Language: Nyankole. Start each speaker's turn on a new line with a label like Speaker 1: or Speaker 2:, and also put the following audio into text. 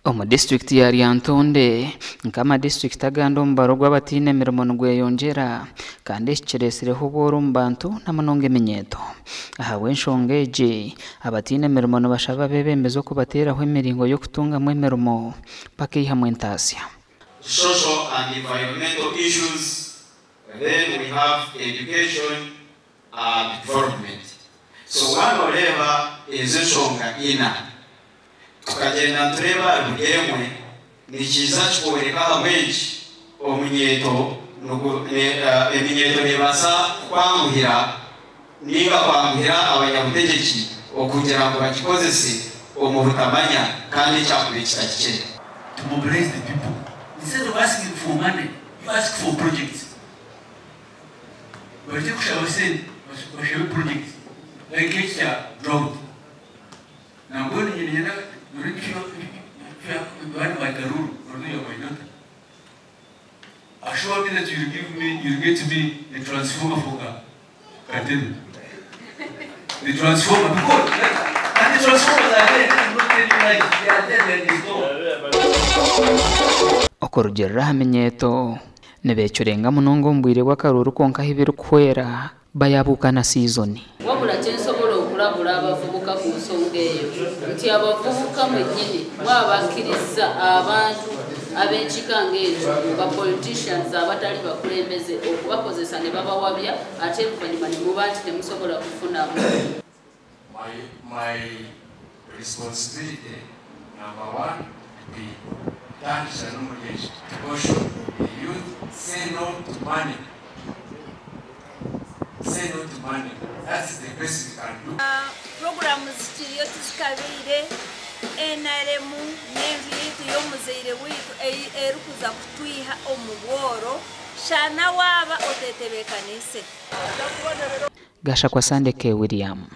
Speaker 1: Omu disiturikiti ya Lyantonde, nk'amadisiturikiti agandi omubaro gw'abataine mirimo nigweyongyera kandi eki kiretsireho obworo omu bantu na munonga eminyeeto. Ahabw'enshonga egi, abataine mirimo nibashaba abeebembezi okubateeraho emiringo y'okutungamu emirimo bakaihamu entaasya.
Speaker 2: Social and environmental issues, then we have education and development. So waaba nooreeba ezo enshonga ina, tukagyenda nitureeba ahari buri emwe, nikiija kikworeka ahabw'enki omunyeeto eminyeeto neebaasa kukwanguhira ninga kwanguhira abanyabutegyeki okugira ngu bagikozese omu butamanya kandi ekyakuba kitahikire.
Speaker 3: To mobilize the people. Instead of asking for money, you ask for projects. Bajye kushaba sente, bashabe projects. Like ekya drought. Nambwenu nyine nyina if you had my Karuru, or you are my daughter. Assure me that you will give me, you will get me the transformer for Katebe. The transformer, because, and the transformers are there, I'm not telling you lies, they are there, they are installed.
Speaker 1: Okurugiirira aha minyeeto, nibeecurenga munonga omu bwire bw'akaruuru kwonka ahu birikuhwera bayabuuka na siizoni.
Speaker 4: Wabula kyensobola okulabula abavubuka ku nsonga eyo nti abavubuka mwennyini mwabakkiriza abantu ab'ekika ng'ekyo, ba politicians abatali bakulembeze, okubakozesa ne babawabya, ate oluvannyuma ne muba nti temusobola kufunamu.
Speaker 5: My responsibility, number one, to be kutandikira n'omuri to caution the youth, say no to money. Say no to money. That's the best we can do.
Speaker 6: Puroguramu zikiriyo tizikabeire. NRM n'enju yaitu y'omuzaire waitu erikuza kutwiha omu bworo shana waaba otetebeekaniise.
Speaker 1: Gashakwa Sandeke William.